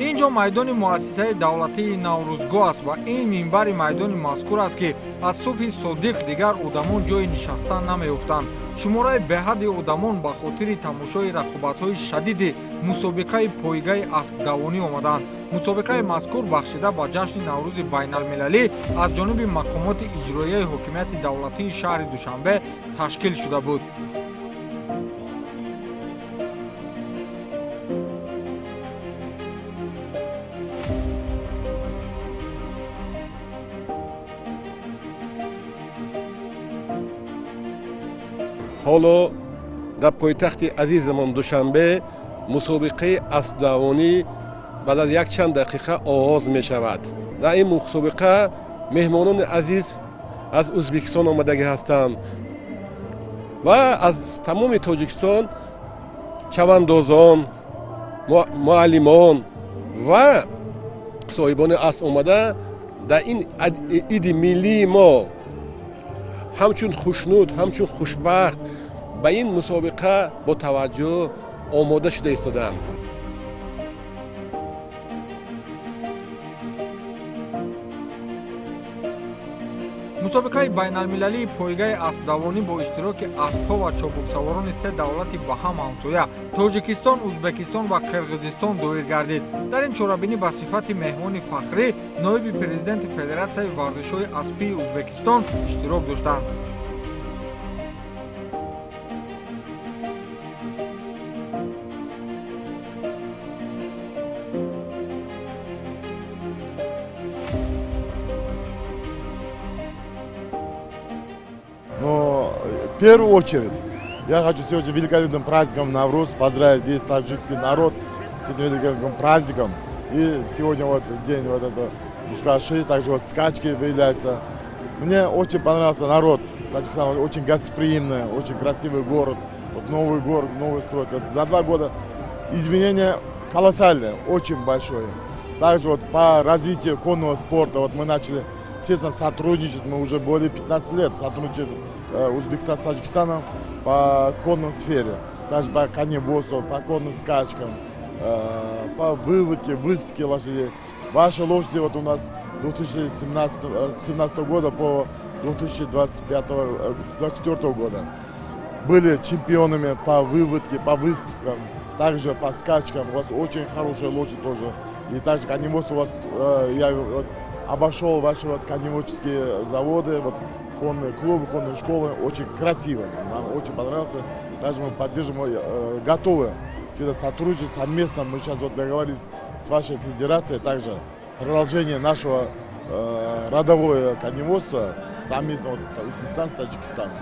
Ин ҷо майдони муассисаи давлатии Наврӯзгоҳ аст ва ин минбари майдони мазкур аст, ки аз субҳи содиқ дигар одамон ҷои нишастан намеёфтанд. Шумораи беҳадди одамон ба хотири тамошои рақобатҳои шадиди мусобиқаи пойгаи аспдавонӣ омаданд. Мусобиқаи мазкур бахшида ба ҷашни Наврӯзи байналмилалӣ аз ҷониби мақомоти иҷроияи ҳокимияти давлатии шаҳри Душанбе ташкил шуда буд. Ҳоло дар пойтахти азизамон Душанбе мусобиқаи аспдавонӣ баъд аз якчанд дақиқа оғоз мешавад. Дар ин мусобиқа меҳмонони азиз аз Ӯзбекистон омадагӣ ҳастанд ва аз тамоми Тоҷикистон чавандозон, муаллимон ва соҳибони асп омада дар ин иди миллии мо ҳамчун хушнуд, ҳамчун хушбахт ба ин мусобиқа бо таваҷҷӯҳ омода шуда истодаанд. Мусобиқаи байналмилалии пойгаи аспдавонӣ бо иштироки аспҳо ва чобуксаворони се давлати ба ҳам ҳамсоя Тоҷикистон, Ӯзбекистон ва Қирғизистон доир гардид. Дар ин чорабинӣ ба сифати меҳмони фахрӣ ноиби президенти Федератсияи варзишҳои аспии Ӯзбекистон иштирок доштанд. Но в первую очередь я хочу сегодня великолепным праздником Навруз поздравить весь таджикский народ с этим великолепным праздником. И сегодня вот день вот это Бузкаши, также вот скачки выявляются. Мне очень понравился народ Таджикистана, очень гостеприимный, очень красивый город, вот новый город, новый строится. Вот за 2 года изменения колоссальные, очень большое. Также вот по развитию конного спорта вот мы начали тесно сотрудничать, мы уже более 15 лет сотрудничаем Узбекистан с Таджикистаном по конной сфере, также по коневодству, по конным скачкам, по выводке, высадке лошадей. Ваши лошади вот у нас 2017 года по 2024 года были чемпионами по выводке, по выставкам, также по скачкам. У вас очень хорошие лошади тоже. И также коневодство у вас, я вот обошел ваши вот коневодческие заводы, вот конные клубы, конные школы. Очень красиво, нам очень понравился. Также мы поддерживаем, готовы всегда сотрудничать совместно. Мы сейчас вот договорились с вашей федерацией, также продолжение нашего родового коневодства совместно вот, Узбекистан с Таджикистаном.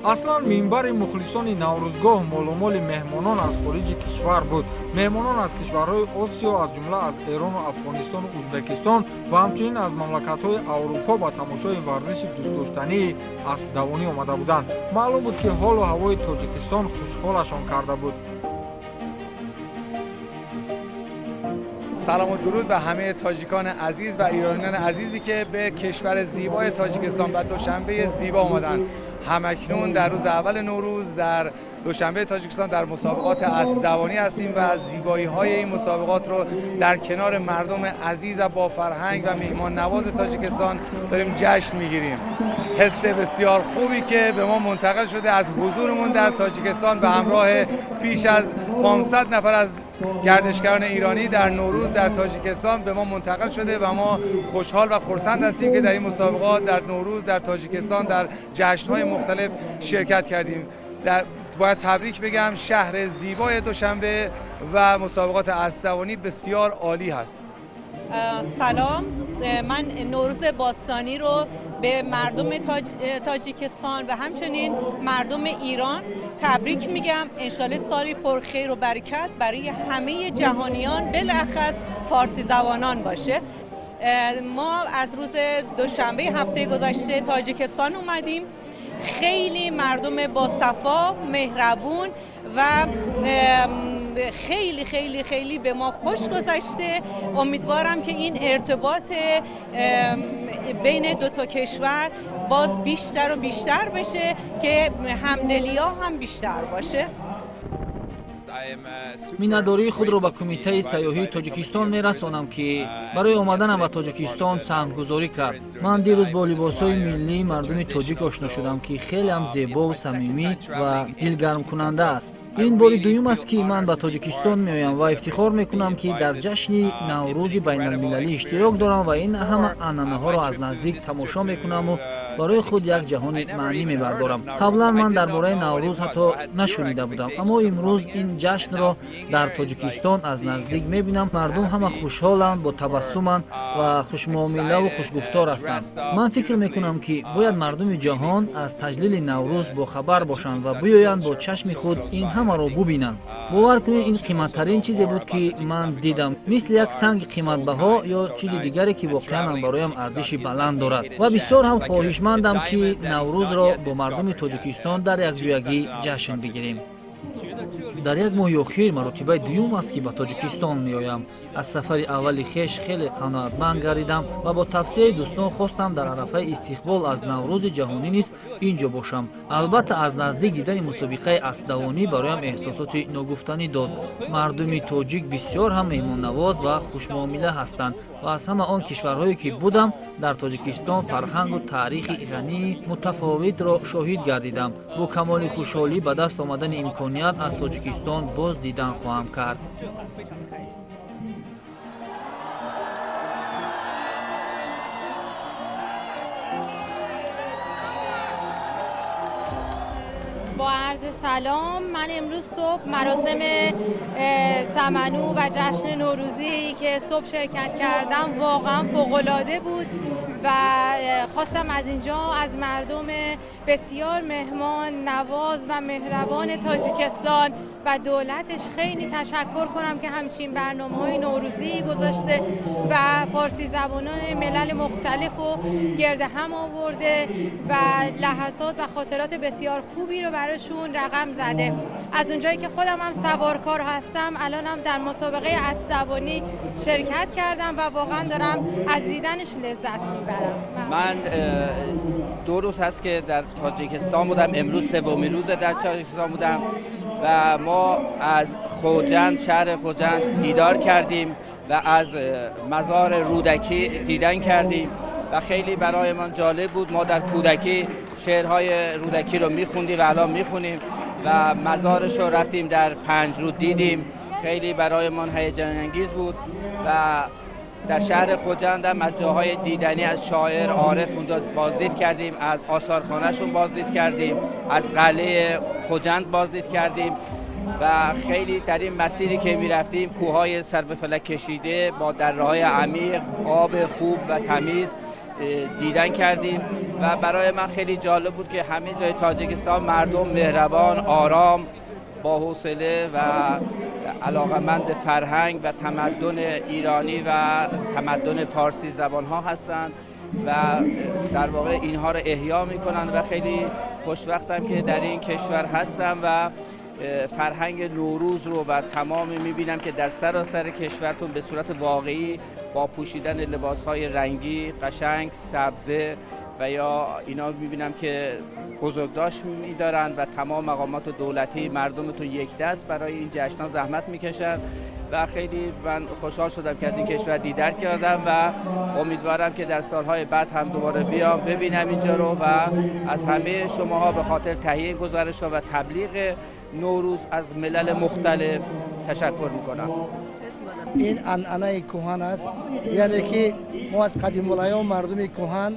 Аслан минбари мухлисони Наврӯзгоҳ молумоли меҳмонон аз хориҷи кишвар буд. Меҳмонон аз кишварҳои Осиё, аз ҷумла аз Эрону Афғонистону Ӯзбекистон ва ҳамчунин аз мамлакатҳои Аврупо ба тамошои варзиши дӯстдоштании аспдавонӣ омада буданд. Маълум буд, ки ҳолу ҳавои Тоҷикистон хушҳолашон карда буд. سلام و درود به همه تاجیکان عزیز و ایرانیان عزیزی که به کشور زیبای تاجیکستان و دوشنبه زیبا آمدند. همکنون در روز اول نوروز در دوشنبه تاجیکستان در مسابقات اسب دوانی هستیم و زیبایی های این مسابقات رو در کنار مردم عزیز و با فرهنگ و مهمان نواز تاجیکستان داریم جشن میگیریم. حس بسیار خوبی که به ما منتقل شده از حضورمون در تاجیکستان به همراه بیش از 500 نفر از گردشگران ایرانی در نوروز در تاجیکستان به ما منتقل شده و ما خوشحال و خرسند هستیم که در این مسابقات در نوروز در تاجیکستان در جشن‌های مختلف شرکت کردیم. باید تبریک بگم شهر زیبای دوشنبه و مسابقات اسب‌دوانی بسیار عالی هست. سلام، من نوروز باستانی رو به مردم تاجیکستان و همچنین مردم ایران تبریک میگم. انشالله سالی پرخیر و برکت برای همه جهانیان بالاخص فارسی زبانان باشه. ما از روز دوشنبه هفته گذشته تاجیکستان اومدیم. خیلی مردم با صفا، مهربون و خیلی خیلی خیلی به ما خوش گذشته. امیدوارم که این ارتباط بین دو تا کشور باز بیشتر و بیشتر بشه که همدلی‌ها هم بیشتر باشه. Миннатдории худро ба Кумитаи сайёҳии Тоҷикистон мерасонам, ки барои омаданам ба Тоҷикистон саҳмгузорӣ кард. Ман дирӯз бо либосҳои миллии мардуми тоҷик ошно шудам, ки хеле ҳам зебову самимӣ ва дилгармкунанда аст. Ин бори дуюм аст, ки ман ба Тоҷикистон меоям ва ифтихор мекунам, ки дар ҷашни Наврӯзи байналмилалӣ иштирок дорам ва ин ҳама анъанаҳоро аз наздик тамошо мекунаму барои худ як ҷаҳони маънӣ мебардорам. Қаблан ман дар бораи Наврӯз ҳатто нашунида будам, аммо имрӯз ин ҷашнро дар Тоҷикистон аз наздик мебинам. Мардум ҳама хушҳоланд, бо табассуманд ва хушмуомилаву хушгуфтор ҳастанд. Ман фикр мекунам, ки бояд мардуми ҷаҳон аз таҷлили Наврӯз бохабар бошанд ва биёянд бо чашми худ ин ҳамаро бубинанд. Бовар кунед, ин қиматтарин чизе буд, ки ман дидам, мисли як санги қиматбаҳо ё чизи дигаре, ки воқеан ҳам бароям арзиши баланд дорад. Ва бисёр ҳам хоҳишмандам, ки Наврӯзро бо мардуми Тоҷикистон дар якҷоягӣ ҷашн бигирем. Дар як моҳи охир маротибаи дуюм аст, ки ба Тоҷикистон меоям. Аз сафари аввали хеш хеле қаноатманд гардидам ва бо тавсияи дӯстон хостам дар арафаи истиқбол аз Наврӯзи ҷаҳонӣ низ ин ҷо бошам. Албатта, аз наздик дидани мусобиқаи аспдавонӣ бароям эҳсосоти ногуфтанӣ дод. Мардуми тоҷик бисёр ҳам меҳмоннавоз ва хушмуомила ҳастанд ва аз ҳама он кишварҳое, ки будам, дар Тоҷикистон фарҳангу таърихи ғании мутафовитро шоҳид гардидам. Бо камоли хушҳолӣ ба даст омадани имконият аз Тоҷикистон боз дидан хоҳам кард. با عرض سلام، من امروز صبح مراسم سمنو و جشن نوروزی که صبح شرکت کردم واقعا فوق‌العاده بود و خواستم از اینجا از مردم بسیار مهمان نواز و مهربان تاجیکستان و دولتش خیلی تشکر کنم که همچین برنامه‌های نوروزی گذاشته و فارسی زبانان ملل مختلف رو گرد هم آورده و لحظات و خاطرات بسیار خوبی رو براشون رقم زده. از اونجایی که خودم هم سوارکار هستم، الانم در مسابقه اسب‌دوانی شرکت کردم و واقعا دارم از دیدنش لذت میبرم. من 2 روز هست که در تاجیکستان بودم، امروز سومین روز در تاجیکستان بودم و ما از خوجند، شهر خوجند دیدار کردیم و از مزار رودکی دیدن کردیم و خیلی برای من جالب بود. ما در کودکی شعرهای رودکی رو میخوندیم و الان میخونیم و مزارش رو رفتیم در 5 رود دیدیم، خیلی برای من هیجان انگیز بود. و در شهر خوجند هم از جاهای دیدنی از شاعر عارف اونجا بازدید کردیم، از آثارخانه‌شون بازدید کردیم، از قلعه خوجند بازدید کردیم و خیلی در این مسیری که می‌رفتیم کوه‌های سر به فلک کشیده با دره‌های عمیق، آب خوب و تمیز دیدن کردیم و برای من خیلی جالب بود که همه جای تاجیکستان مردم مهربان، آرام، با حوصله و علاقه‌مند به فرهنگ و تمدن ایرانی و تمدن فارسی زبان‌ها هستند و در واقع اینها رو احیا می‌کنند و خیلی خوشوقتم که در این کشور هستم و فرهنگ نوروز رو و تمام می‌بینم که در سراسر کشورتون به صورت واقعی با پوشیدن لباس‌های رنگی قشنگ، سبزه و یا اینا می‌بینم که بزرگداشت می‌دارن و تمام مقامات دولتی مردمتون یک دست برای این جشن‌ها زحمت می‌کشن و خیلی من خوشحال شدم که از این کشور دیدار کردم و امیدوارم که در سالهای بعد هم دوباره بیام ببینم اینجا رو و از همه شماها به خاطر تهیه گزارش‌ها و تبلیغ نوروز از ملل مختلف تشکر می‌کنم. این عنعنه کهن است، یعنی که ما از قدیم الایام مردم کهن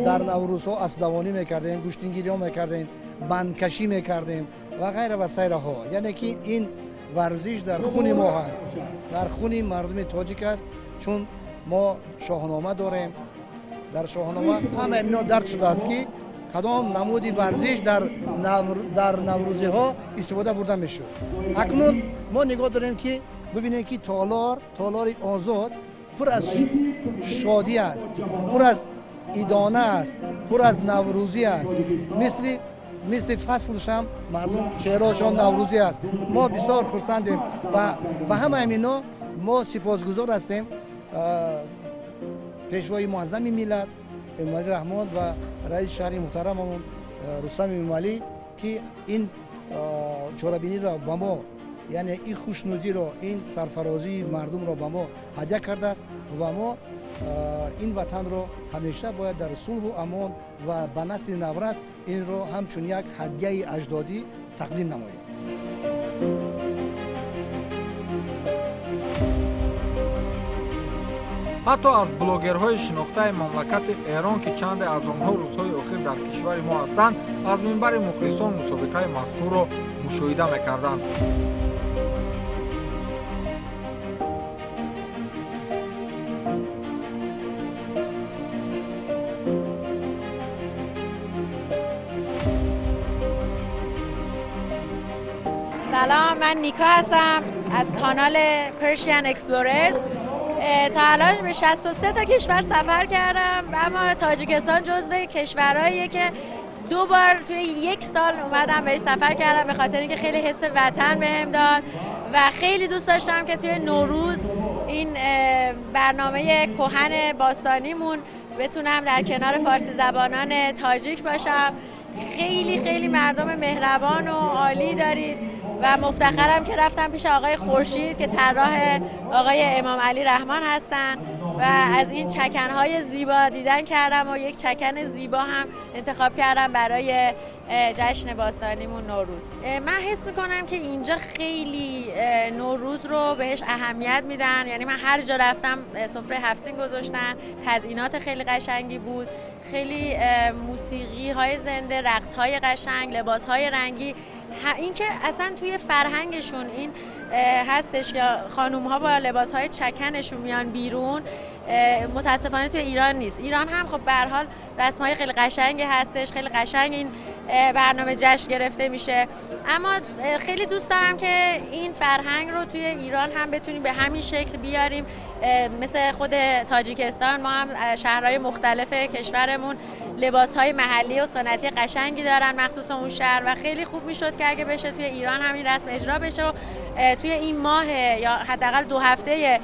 در نوروزها اسب‌دوانی می‌کردیم، گوشتینگیری می‌کردیم، بندکشی می‌کردیم و غیره و سایره ها. یعنی که این ورزش در خون ما هست، در خون مردم تاجیک است، چون ما شاهنامه داریم. در شاهنامه همه اینا درد شده است که کدام نمودی ورزش در نوروزی ها استفاده برده میشد. اکنون ما نگاه داریم که ببینیم که تالار آزاد پر از شادی است، پر از ایدانه است، پر از نوروزی است. مثل Мисли фаслшам мардум шеърҳошон наврӯзӣ аст. Мо бисёр хурсандем ва ба ҳамаи мино мо сипосгузор ҳастем пешвои муаззами миллат Эмомалӣ Раҳмон ва раиси шаҳри муҳтарамамон Рустам Эмомалӣ, ки ин чорабиниро ба мо, яъне ин хушнудиро, ин сарфарозии мардумро ба мо ҳадя кардааст ва мо ин ватанро ҳамеша бояд дар сулҳу амон ва ба насли наврас инро ҳамчун як ҳадияи аҷдодӣ тақдим намоем. Ҳатто аз блогерҳои шинохтаи мамлакати Эрон, ки чанде аз онҳо рӯзҳои охир дар кишвари мо ҳастанд, аз минбари мухлисон мусобиқаи мазкурро мушоҳида мекарданд. سلام، من نیکا هستم از کانال Persian Explorers. تا الان به 63 تا کشور سفر کردم، اما تاجیکستان جزو کشورهاییه که 2 بار توی یک سال اومدم بهش سفر کردم، به خاطر اینکه خیلی حس وطن بهم داد و خیلی دوست داشتم که توی نوروز این برنامه کهن باستانیمون بتونم در کنار فارسی زبانان تاجیک باشم. خیلی خیلی مردم مهربان و عالی دارید و مفتخرم که رفتم پیش آقای خورشید که طراح آقای امام علی رحمان هستن و از این چکن‌های زیبا دیدن کردم و یک چکن زیبا هم انتخاب کردم برای جشن باستانیمون نوروز. من حس میکنم که اینجا خیلی نوروز رو بهش اهمیت میدن، یعنی من هر جا رفتم سفره هفت سین گذاشتن، تزیینات خیلی قشنگی بود، خیلی موسیقی های زنده، رقص های قشنگ، لباس های رنگی. این که اصلا توی فرهنگشون این هستش که خانوم ها با لباس های چکنشون میان بیرون، متاسفانه توی ایران نیست. ایران هم خب به هر حال رسم های خیلی قشنگی هستش، خیلی قشنگ این برنامه جشن گرفته میشه، اما خیلی دوست دارم که این فرهنگ رو توی ایران هم بتونیم به همین شکل بیاریم. مثل خود تاجیکستان ما هم شهرهای مختلف کشورمون لباس‌های محلی و سنتی قشنگی دارن مخصوصا اون شهر، و خیلی خوب میشد که اگه بشه توی ایران هم این رسم اجرا بشه و توی این ماه یا حداقل 2 هفته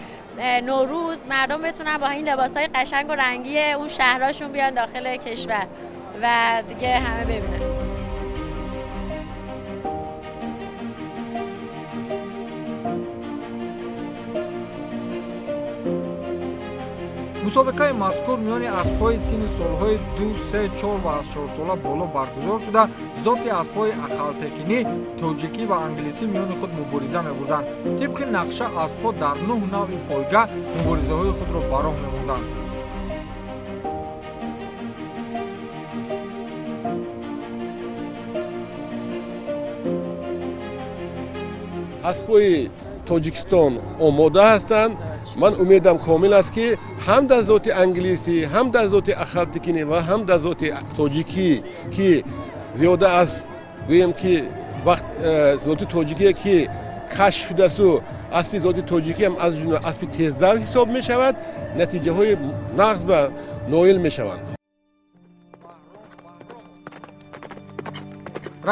نوروز مردم بتونن با این لباس‌های قشنگ و رنگی اون شهراشون بیان داخل کشور و دیگه همه ببینن. Мусобиқаи мазкур миёни аспҳои синни солҳои 2, 3, 4 ва аз 4 сола боло баргузор шуда, зоти аспҳои ахалтекинӣ, тоҷикӣ ва англисӣ миёни худ мубориза мебурданд. Тибқи нақша аспҳо дар 9 навъи пойга муборизаҳои худро ба роҳ мемонданд. Аспҳои Тоҷикистон омода ҳастанд. Ман умедам комил аст, ки ҳам дар зоти англисӣ, ҳам дар зоти ахалтекинӣ ва ҳам дар зоти тоҷикӣ, ки зиёда аз гӯем ки вақт зоти тоҷикие ки кашф шудасту аспи зоти тоҷикӣ ҳам аз ҷумла аспи тездав ҳисоб мешавад, натиҷаҳои нағз ба ноил мешаванд.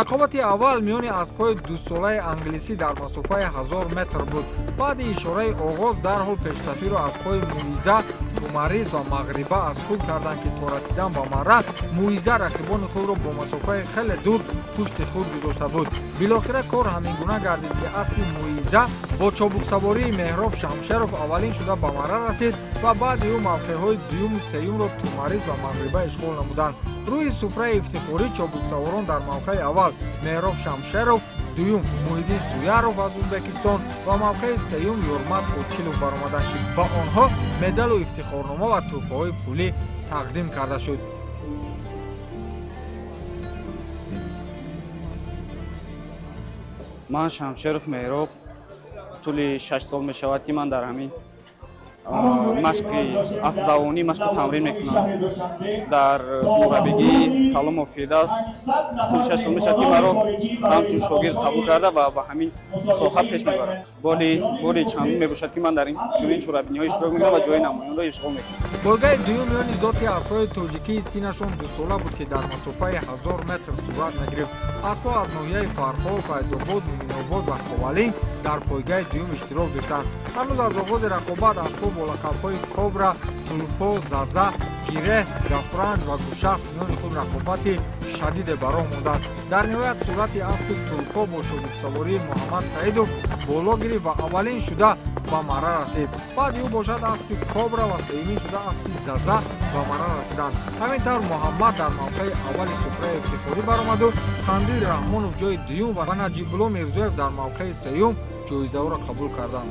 Рақобати аввал миёни аспҳои дусолаи англисӣ дар масофаи 1000 метр буд. Баъди ишораи оғоз дарҳол пешсафиро аспҳои Муиза, Тумарис ва Мағриба аз худ карданд, ки то расидан ба марра Муиза рақибони худро бо масофаи хеле дур пушти худ гузошта буд. Билохира кор ҳамин гуна гардид, ки аспи Муиза бо чобуксавории Меҳроб Шамшеров аввалин шуда ба марра расид ва баъди ӯ мавқеъҳои дуюму сеюмро Тумарис ва Мағриба ишғол намуданд. Рӯи суфраи ифтихорӣ чобуксаворон дар мавқеи аввал Меҳроб Шамшеров, дуюм Муҳиддин Суяров аз Ӯзбекистон ва мавқеи сеюм Юрмат Очилов баромаданд, ки ба онҳо медалу ифтихорнома ва тӯҳфаҳои пулӣ тақдим карда шуд. Ман Шамшеров Меҳроб, тӯли 6 сол мешавад, ки ман дар ҳамин Машқи аспдавонӣ, машқу тамрин мекунам. Дар мураббигии Саломов Фирдавс тӯли 6 сол мешавад, ки маро ҳамчун шогирд қабул карда ва ба ҳамин соҳа пеш мебарад. Бори чандум мебошад, ки ман дар чунин чорабиниҳо иштирок мекунам ва ҷои намоёнро ишғол мекунам. Пойгаи дуюм миёни зоти аспҳои тоҷикии синашон 2 сола буд, ки дар масофаи 1000 метр сурат мегирифт. Аспҳо аз ноҳияи Фархор, Файзобод, Муминобод ва Ховалинг дар пойгаи дуюм иштирок доштанд. Ҳанӯз аз оғози рақобат аспҳо бо лақабҳои Кобра, Тулпо, Заза, Гиреҳ, Гафранҷ ва Гӯшасп миёни худ рақобати шадиде ба роҳ монданд. Дар ниҳоят суръати аспи Тулпо бо чобуксавории Муҳаммад Саидов боло гирифт ва аввалин шуда ба марра расид. Баъди ӯ бошад аспи Кобра ва сеюмин шуда аспи Заза ба марра расиданд. Ҳамин тавр Муҳаммад дар мавқеи аввали суфраи ифтихорӣ баромаду Қандил Раҳмонов ҷои дуюм ва Наҷибулло Мирзоев дар мавқеи сеюм ҷоизаҳоро қабул карданд.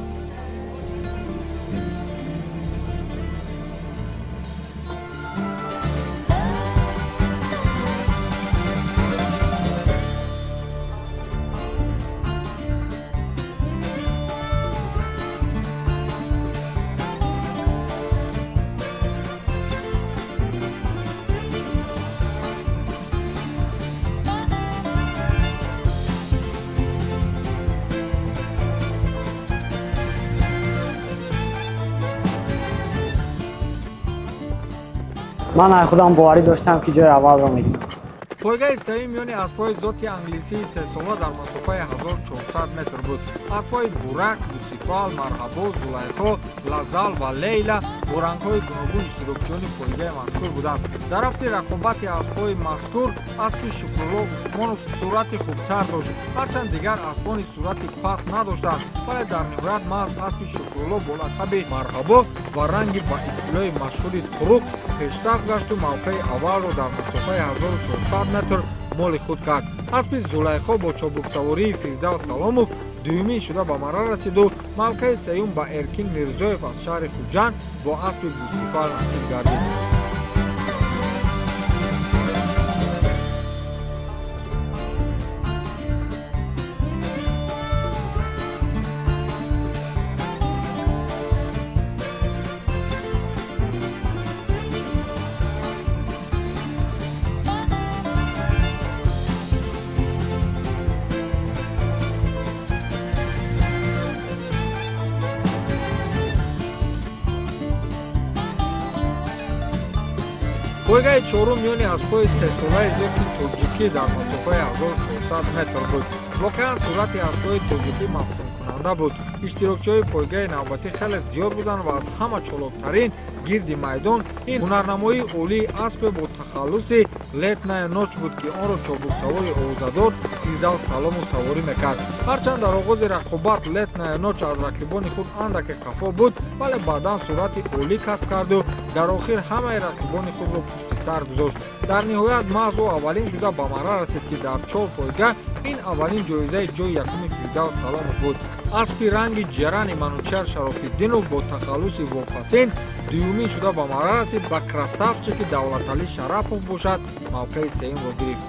Ман аз худам боварӣ доштам, ки ҷои аввалро мегирам. Пойгаи сеюм миёни аспҳои зоти англисии 3 сола дар масофаи 1400 метр буд. Аспҳои Бурак, Бусифал, Марҳабо, Зулайхо, Лазал ва Лейла бо рангҳои гуногун иштирокчиёни пойгаи мазкур буданд. Дар рафти рақобати аспҳои мазкур аспи Шукрулло Усмонов суръати хубтар дошт. Ҳарчанд дигар аспони суръати паст надоштанд, вале дар ниҳоят маҳз аспи Шукрулло бо лақаби Марҳабо ва ранги ба истилоҳи машҳури туруқ пешсаф гашту мавқеи аввалро дар масофаи 1400 метр моли худ кард. Аспи Зулайхо бо чобуксавории Фирдавс Саломов дуюмин шуда ба марра расиду мавқеи сеюм ба Эркин Мирзоев аз шаҳри Хуҷанд бо аспи Бусифал насиб гардид. Пойгаи чорум миёни аспҳои 3 солаи зоти тоҷикӣ дар масофаи 1400 метр буд. Воқеан, суръати аспҳои тоҷикӣ мафтункунанда буд. Иштирокчиҳои пойгаи навбатӣ хеле зиёд буданд ва аз ҳама чолоктарин гирди майдон ин ҳунарнамоии олии аспе бо тахаллуси Летная ночь буд, ки онро чобуксавори овозадор Фирдавс Саломов саворӣ мекард. Ҳарчанд дар оғози рақобат Летная ночь аз рақибони худ андаке қафо буд, вале баъдан суръати олӣ касб карду дар охир ҳамаи рақибони худро пушти сар гузошт. Дар ниҳоят маҳз ӯ аввалин шуда ба марра расид, ки дар чор пойга ин аввалин ҷоизаи ҷои якуми Фирдавс Саломов буд. Аспи ранги ҷарани Манучар Шарофиддинов бо тахаллуси Вопасин дуюмин шуда ба марра расид ва Красавчики Давлаталӣ Шарапов бошад мавқеи сеюмро гирифт.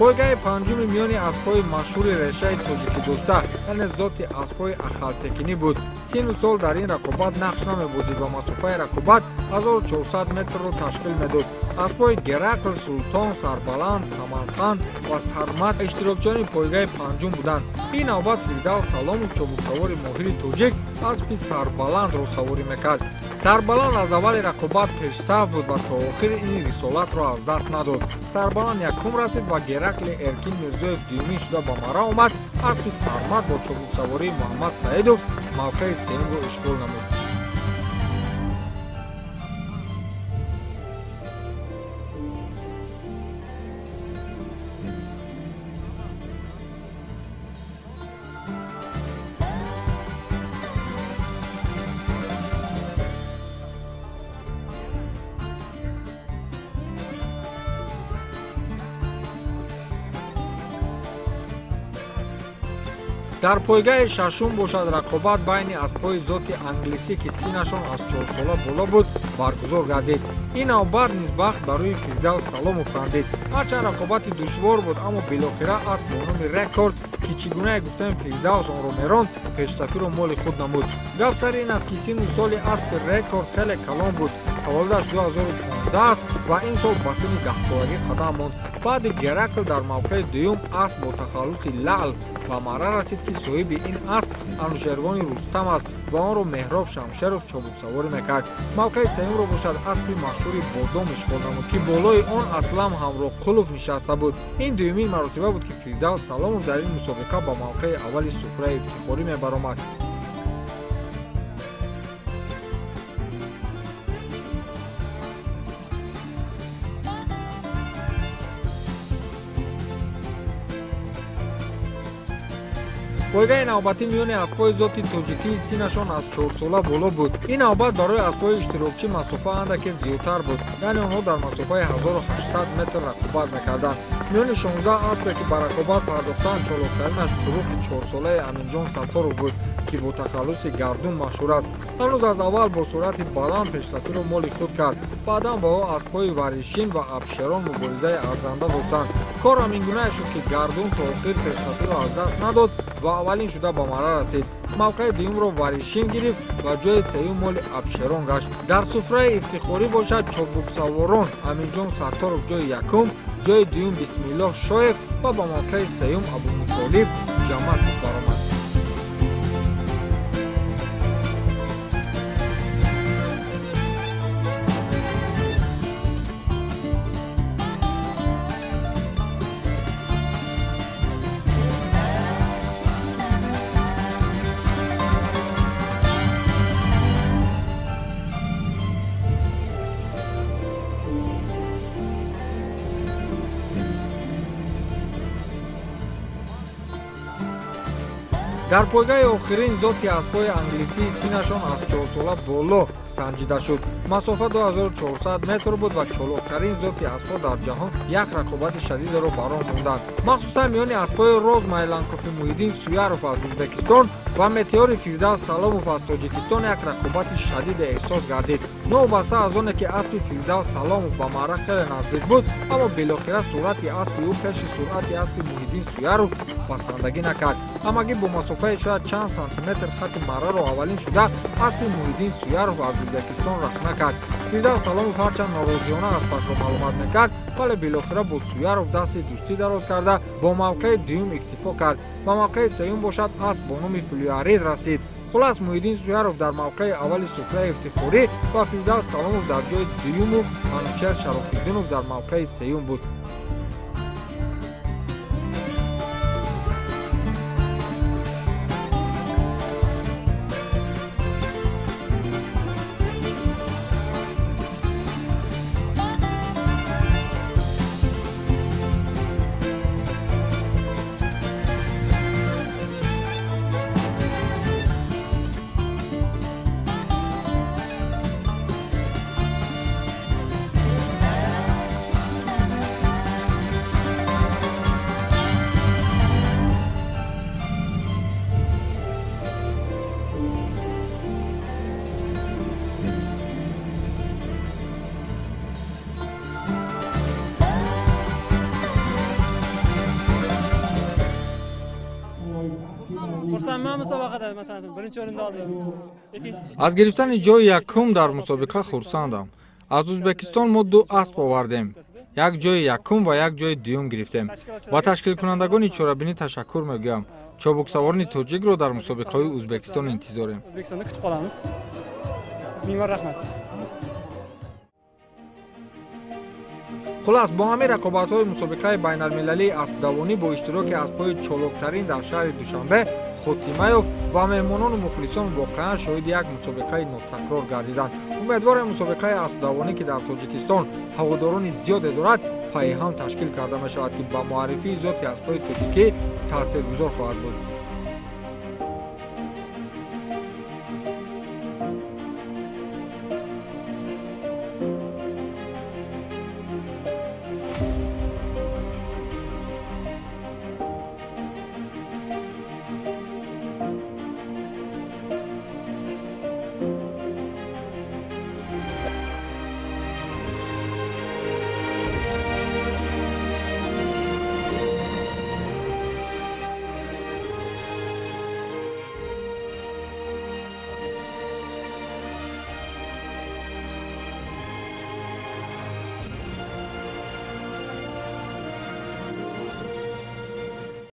Пойгаи панҷуми миёни аспҳои машҳури решаи тоҷикӣ дошта, яъне зоти аспҳои ахалтекинӣ буд. Сину сол дар ин рақобат нақш намебозид ва масофаи рақобат 1400 метрро ташкил медод. Аспҳои Геракл, Султон, Сарбаланд, Самарқанд ва Сармат иштирокчиёни пойгаи панҷум буданд. Ин навбат Фирдавс Саломов, чобуксавори моҳири тоҷик, аспи Сарбаландро саворӣ мекард. Сарбаланд аз аввали рақобат пешсаф буд ва то охири ин рисолатро аз даст надод. Сарбаланд якум расид ва Геракли Эркин Мирзоев дуюмин шуда ба мара омад. Аспи Сармат бо чобуксавории Муҳаммад Саидов мавқеи сеюмро ишғол намуд. Дар пойгаи шашум бошад рақобат байни аспҳои зоти англисӣ, ки синашон аз 4 сола боло буд, баргузор гардид. Ин навбат низ бахт барои Фирдавс Саломов хандид. Ҳарчанд рақобати душвор буд, аммо билохира асп бо номи Рекорд, ки чӣ гунае гуфтем Фирдавс онро меронд, пешсафиро моли худ намуд. Гап сари ин аст, ки сину соли аспи Рекорд хеле калон буд. Таваллудаш 2015 аст ва ин сол ба синни 10-солагӣ қадам монд. Баъди Геракл дар мавқеи дуюм асп бо тахаллуси Лаъл ба мара расид, ки соҳиби ин асп Анушервони Рустам аст ва онро Меҳроб Шамшеров чобуксаворӣ мекард. Мавқеи сеюмро бошад аспи машҳури Бодом ишғол намуд, ки болои он Аслам Ҳамроқулов нишаста буд. Ин дуюмин маротиба буд, ки Фирдавс Саломов дар ин мусобиқа ба мавқеи аввали суфраи ифтихорӣ мебаромад. Пойгаи навбатӣ миёни аспҳои зоти тоҷикии синашон аз 4 сола боло буд. Ин навбат барои аспҳои иштирокчӣ масофа андаке зиёдтар буд, яъне онҳо дар масофаи 1800 метр рақобат мекарданд. Миёни 16 аспе, ки ба рақобат пардохтанд, чолоктаринаш Туруқи 4-солаи Аминҷон Сатторов буд, ки бо тахаллуси Гардун машҳур аст. Ҳанӯз аз аввал бо суръати баланд пешсафиро моли худ кард. Баъдан ба ӯ аспҳои Варишин ва Абшерон муборизаи арзанда доштанд. Кор ҳамин гунае шуд, ки Гардун то охир пешсафиро аз даст надод ва аввалин шуда ба мара расид. Мавқеи дуюмро Варишин гирифт ва ҷои сеюм моли Абшерон гашт. Дар суфраи ифтихорӣ бошад чобуксаворон Аминҷон Сатторов ҷои якум, ҷои дуюм Бисмиллоҳ Шоев ва ба мавқеи сеюм Абумутолиб Ҷаматов баромад. Дар пойгаи охирин зоти аспҳои англисии синашон аз 4 сола боло санҷида шуд. Масофа 2400 метр буд ва чолоктарин зоти аспҳо дар ҷаҳон як рақобати шадидеро бар он монданд. Махсусан миёни аспҳои Роз Майланкофи Муҳиддин Суяров аз Ӯзбекистон ва Метеори Фирдавс Саломов аз Тоҷикистон як рақобати шадиде эҳсос гардид. Новобаста аз оне, ки аспи Фирдавс Саломов ба маъра хеле наздик буд, аммо билохира суръати аспи ӯ пеши суръати аспи Муҳиддин Суяров басандагӣ накард. Ҳамагӣ бо масофаи шояд чанд сантиметр хати маъраро аввалин шуда аспи Муҳиддин Суяров аз Ӯзбекистон рахна кард. Фирдавс Саломов ҳарчанд норозиёна аспашро маълумат мекард, вале билохира бо Суяров дасти дӯстӣ дароз карда бо мавқеи дуюм иктифо кард. Ба мавқеи сеюм бошад асп бо номи Флюарид расид. Хулас, Муҳиддин Суяров дар мавқеи аввали суфраи ифтихорӣ ва Фирдавс Саломов дар ҷои дуюму Анушер Шарофиддинов дар мавқеи сеюм буд. Xursandman musobaqada, masalan, birinchi o'rinni oldik. Аз гирифтани ҷои якум дар мусобиқа хурсандам. Аз Ӯзбекистон мо ду асп овардем, як ҷои якум ва як ҷои дуюм гирифтем. Ба ташкилкунандагони чорабинӣ ташаккур мегӯям. Чобуксаворони тоҷикро дар мусобиқаҳои Ӯзбекистон интизорем. O'zbekistonda kutib qolamiz. Ming bor rahmat. Хулас, бо ҳамин рақобатҳои мусобиқаи байналмилалии аспдавонӣ бо иштироки аспҳои чолоктарин дар шаҳри Душанбе хотима ёфт ва меҳмонону мухлисон воқеан шоҳиди як мусобиқаи нотакрор гардиданд. Умедворем, мусобиқаи аспдавонӣ, ки дар Тоҷикистон ҳаводорони зиёде дорад, пайҳам ташкил карда мешавад, ки ба муаррифии зоти аспҳои тоҷикӣ таъсиргузор хоҳад буд.